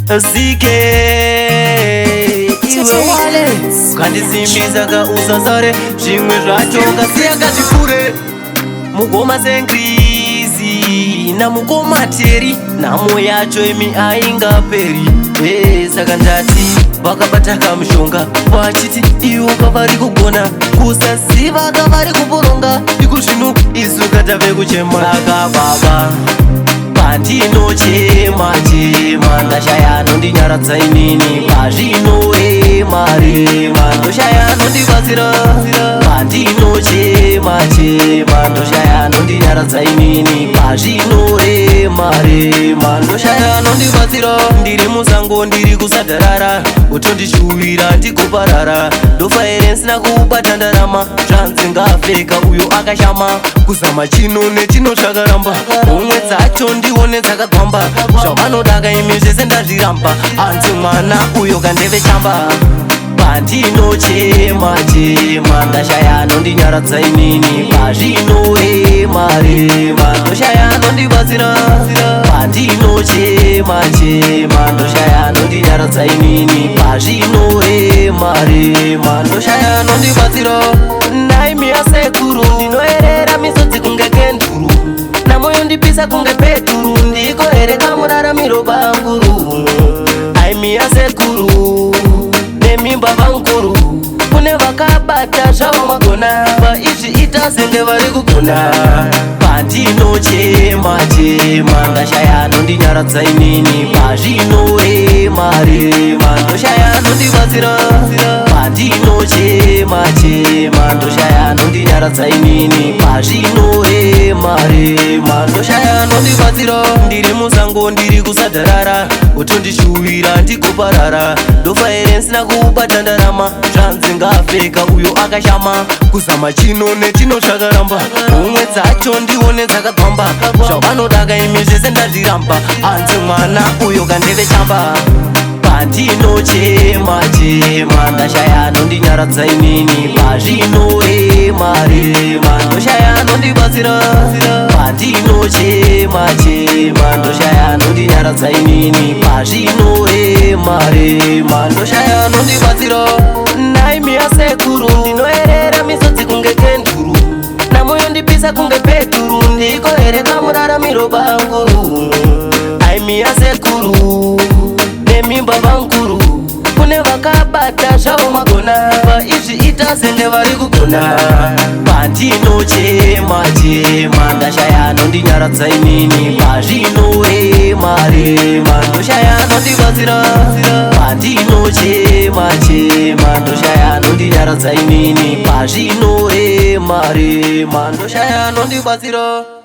CK iwe wale ukandisimbisa kausasare, zvimwe zvacho kasiya kazvipure. Mukoma Sengrizi namukoma Teri, nhamo yacho imi aingaperi. Saka ndati vakabata kamushonga, vachiti ivo kavari kugona, kusaziva kavari kuporonga. Iko zvino isu katave kuchema. Saka baba, pandinochema chema, ndashaya anondinyaradza inini. Pazvinorema rema, ndoshaya anondibatsira. Pandinochema chema, ndoshaya anondinyaradza inini. Pazvinorema rema, ndoshaya anondibatsira. Ndiri musango, ndiri kusadharara, utondishuwira ndikuparara. Ndofa here ndisina kubata ndarama? Zvanzi ngapfeka uyo akashama, kuzama chino nechino zvakaramba. Homwe dzacho ndione dzakagwamba, zvavanodaka imi zvese ndazviramba. Hanzi mwana uyo kandeve chamba. Pandinochema chema, ndashaya anondinyaradza inini. Pazvinorema rema, ndoshaya anondibatsira. Pandinochema chema, ndoshaya anondinyaradza inini. Pazvinorema rema, ndoshaya anondibatsira. Naimi asekuru, ndinoerera misodzi kunge kenduru, namoyo ndipisa kunge peturu. Ndiko here kamuraramiro banguru? Aimi asekuru nemimba vankuru, kune vakabata zvavo magona, vaizviita senge vari kugona. Pandinochema chema, ndashaya anondinyaradza inini. Pazvinorema rema, ndoshaya anondibatsira. Pandinochema chema, ndoshaya anondinyaradza inini. Pazvinorema rema, ndoshaya anondibatsira. Ndiri musango, ndiri kusadharara, utondishuwira ndikuparara. Ndofa here ndisina kubata ndarama? Zvanzi ngapfeka uyo akashama, kuzama chino nechino zvakaramba. Homwe dzacho ndione dzakagwamba, zvavanodaka imi zvese ndazviramba. Hanzi mwana uyo kandeve chamba. Pandinochema chema, ndashaya anondinyaradza inini. Pazvinorema rema, ndoshaya anondibatsira. Pandinochema chema, ndoshaya anondinyaradza inini. Pazvinorema rema, ndoshaya anondibatsira. Naimi asekuru, ndinoerera misodzi kunge kenduru, namoyo ndipisa kunge peturu. Ndiko here kamuraramiro banguru? Aimi asekuru nemimba vankuru, kune vakabata zvavo magona, vaizviita senge vari kugona. Pandinochema chema, ndashaya anondinyaradza inini. Pazvinorema rema, ndoshaya anondibatsira. Pandinochema chema, ndoshaya anondinyaradza inini. Pazvinorema rema, ndoshaya anondibatsira.